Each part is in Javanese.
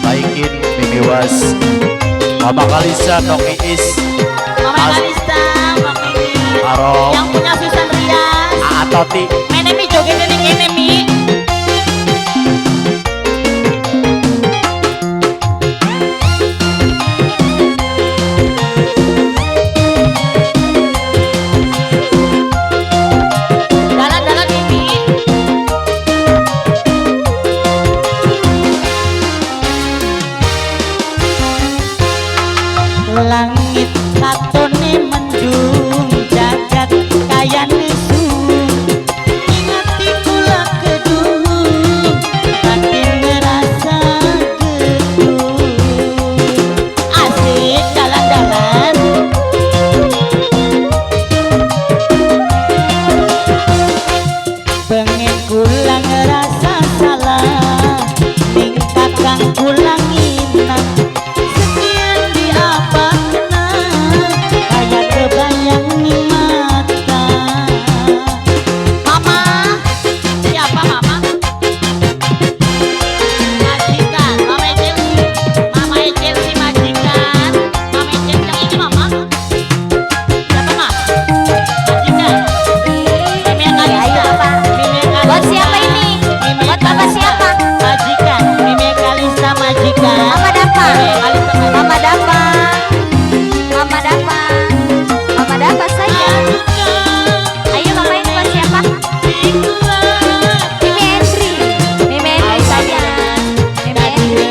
Mama Ikin, Mimi Was, Mama Kalisa, Nong Iis, Mama Kalista, Mama Iis, Karo yang punya Susan Rias, Aa Toti. Mene mi joget ini mi. Dalan-dalan ini. Langit katone mendung jagat kaya nesu ingati kula kedung batin ngerasa gedung asik dalan-dalan pengen kula ngerasa salah ning kakang kula nginang sekian di apa kena kayak kebayang di mata. Mama siapa mama? Majikan Mama Chelsea, Mama Chelsea majikan, Mama Chelsea yang ini mama siapa ma? Majikan Mimi Ayo, Kalista. Bapak. Mimi Buat Kalista. siapa ini? Mimi Buat Bapak Kalista. siapa? Majikan Mimi Kalista majikan. Mama Dapa. Mimi Kalista majikan. Mama Dapa. Mama Dapa. Mama Dapa sayang. Ayo Mama ini buat siapa? Mimi Endri. Mimi Endri sayang. Mimi Endri.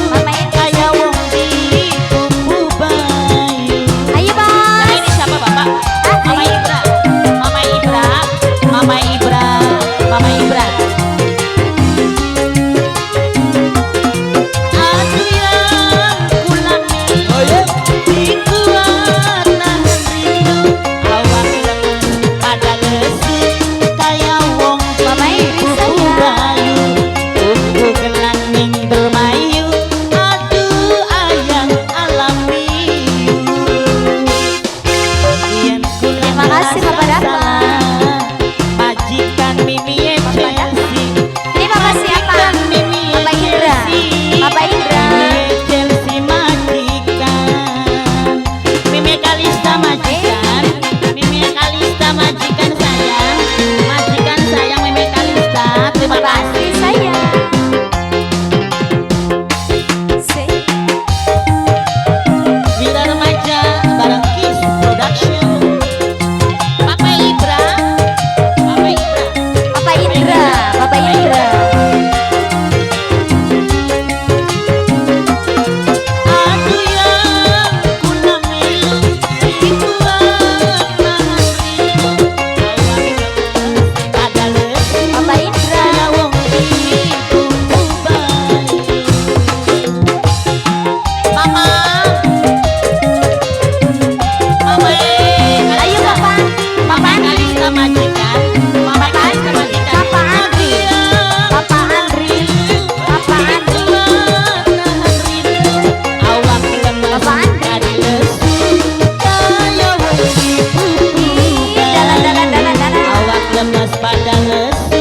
Mama Endri. Kayak wong dituku bayu. Ayo Nah, bos. ini siapa Bapak? Mama Ibra. Mama Ibra. Mama Ibra. Mama Ibra. Aduh yang kula dikuat nahan rindu awak lemes pada lesu kaya wong Mama Endri dituku sayang. bayu tuku gelang ning dermayu aduh ayang alami yen kula Terima kasih, Bapak ngerasa Dapa. salah, majikan Mimi Bapak Dapa. Chelsea Ini Bapak siapa? majikan Mimi Bapak Indra. Chelsea. Bapak Indra. Mimi Chelsea majikan Mimi Kalista majikan Mimi Kalista majikan sayang majikan sayang Mimi Kalista terima Bapak kasih. Andri sayang. Say. Wira Remaja bareng Kiss Production Papa Ibra Papa Ibra Bapak Indra. Bapak Indra. Aduh yang kula milu dikuat nahan rindu awak lemes pada lesu Bapak Indra. kaya wong dituku bayu Mama Mama Ayo Kalista Bapak. Mama Bapak Andri. Kalista majikan Mama Bapak Kalista Andri. majikan Bapak Andri. Bapak Andri. Bapak Andri. Awak lemes Bapak Andri. dari lesu kaya wong dituku Ih, dalan dalan dalan dalan. Awak lemes pada lesu